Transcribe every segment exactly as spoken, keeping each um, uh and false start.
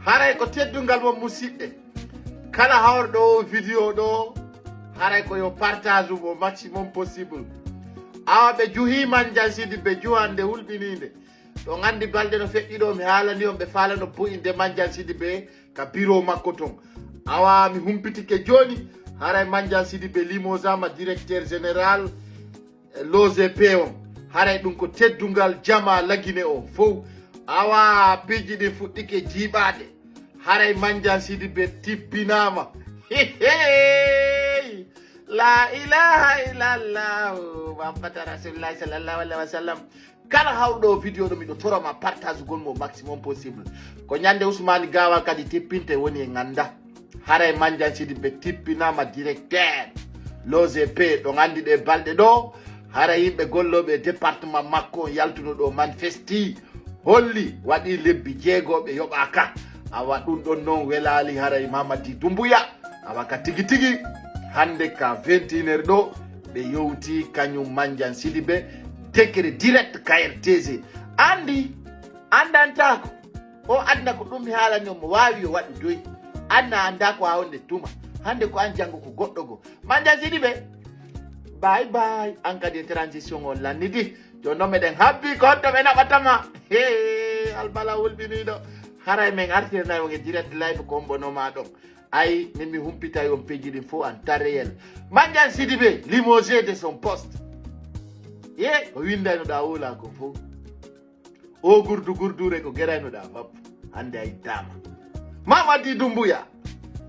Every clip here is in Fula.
Haray ko teddungal mon, musidɓe. Kala hawrɗo o vidéo ɗo, haray ko yo partage mo maximum possible. Awa ɓe juhi Mandiang Sidibé, juhannde hulɓiniinde. Ɗo nganndi balɗe no feƴƴi ɗo, mi haalani on ɓe faalano bu'inde Mandiang Sidibé ka bureau makko ton. Awa mi humpitike jooni, haray Mandiang Sidibé limosaama directeur général l'O G P on. Haray ɗum ko teddungal jamaa Lagine on fow. Awa piiji ɗin fuɗɗike jiiɓaade. Haray Mandiang Sidibé tippinaama. Hey! La ilaha illallah, Muhammadu Rasulullah sallallahu alaihi wasallam. Kala hawrɗo o vidéo ɗo, miɗo toroma partagugol mo maximum possible. Ko ñande Ousmane Gawa kadi tippinte woni e ngannda. Haray Mandiang Sidibé tippinaama directeur l'O G P. Ɗo nganndi ɗe balɗe ɗo, haray yimɓe gollooɓe e département makko on yaltuno ɗo manifesti, holli waɗi lebbi jeego ɓe yoɓaaka. Awa ɗum ɗon noon welaali haray Mamadi Doumbouya. Awa ka tigi tigi, hannde ka vingt et une heures ɗo, ɓe yowti kañum Mandiang Sidibé, décret direct ka R T G. Anndi, anndantaako. O adna ko ɗum mi haalani on, mo waawi yo waɗu doy. An na annda ko a wonde tuma. Hannde ko an, janngo ko goɗɗo go. Mandiang Sidibé, bye bye. An kadi e transition on lannidi. Jooni noon meɗen habbi ko honto ɓe naɓatama. He, Albala wulɓiniiɗo. Haray men artirnay on e direct live ko hombonoma ɗon. Ay, min mi humpitay on piiji ɗin fof en temps réel. Mandiang Sidibé, limogé de son poste. Ye, ko windaynoɗa wowla ko fof. O gurdu gurdure ko geraynoɗa fab. Hannde a ittaama. Mamadi Doumbouya.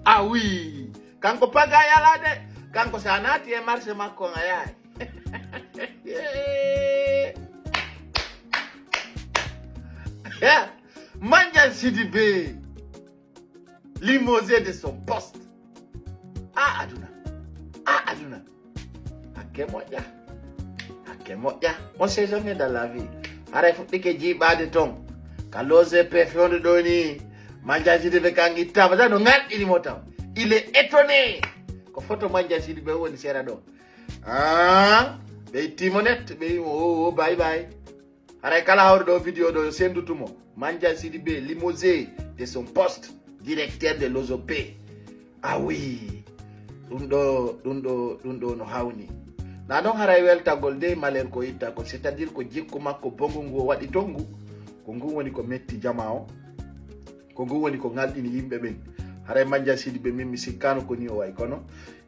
A wi. Kanko paga yalade. Kanko sa naati e marché makko on a yahay. Mandiang Sidibé. Limogé de son poste. A aduna. A aduna. Hakke moƴƴa. Hakke moƴƴa. On sait jamais dans la vie. Haray fuɗɗike jiiɓaade toon. Ka l'O G P fewndo ɗo ni. Mandiang Sidibé kan ittaama tan no ŋarɗini mo taw. Il est étonné. Ko photo Mandiang Sidibé woni sera ɗo. Ah, ɓe itti mo net, ɓe wi mo, "Oh, oh, bye bye." Haray kala hawri ɗo vidéo ɗo, yo sendutu mo. Mandiang Sidibé, limogé de son poste, directeur de l'O G P. Ah oui. Ɗum ɗo, ɗum ɗo, ɗum ɗo no hawni. Na noon haray weltagol nde malheur ko ittagol, c'est-à-dire ko jikku makko bongu ngu o waɗi toon ngu. Ko ngu woni ko metti jamaa o. Ko ngu woni ko ŋalɗini yimɓe ɓen. Haray Mandiang Sidibé min mi sikkaano ko ni o wayi kono.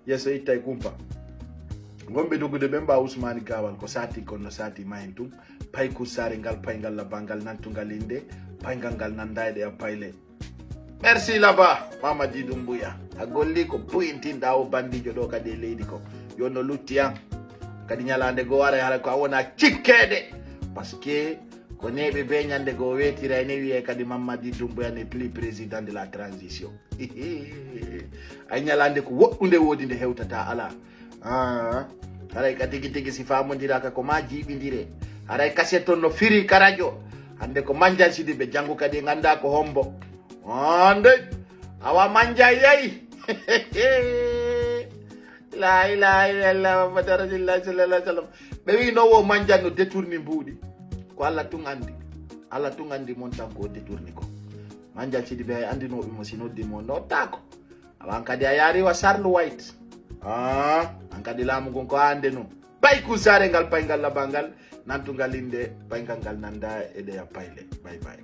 Yeeso ittay kumpa. Ngonɓe dogude ɓen ɓa Ousmane Gawal ko sati kon no sati mayen tun. Pay kursare ngal pay ngal labangal nantungal innde. Pay ngal ngal nanda e ɗeya payle. Merci laba Mamadi Doumbouya. A golli ko buyintinɗa o bandijo ɗo kadi e leydi ko. Yo no lutti an. Kadi ñalaande goo ara hara ko a wona cikkeede. Parce que ko neeɓe be ñande goo weetira ene wiye kadi Mamadi Doumbouya n'est plus président de la transition. Ay ñalaande ko woɗɗunde woodi nde hewtata alaa. Ah, haray ka tigi tigi si faamondiraka ko ma jiiɓindire. Haray kaset ton no firi ka radio. Hannde ko Mandiang Sidibé, janngo kadi ngannda ko hombo. Hannde awa Mandiang yeyi. La ilaha illallah Muhammadu Rasulullah sallallahu alaihi wasallam. Ɓe wi no wo Mandiang no détourni mbuuɗi. Ko Allah tun anndi. Allah tun anndi mon tan ko o détourni ko. Mandiang Sidibé hay anndinooɓe mo si noddi mo nottaako. Awa an kadi a yaari wa Charles White. Ah, an kadi laamu ngun ko hannde nun. Pay kursare ngal pay ngal labal ngal, nantungal innde pay ngal ngal nanda e ɗeya payle. Bye bye.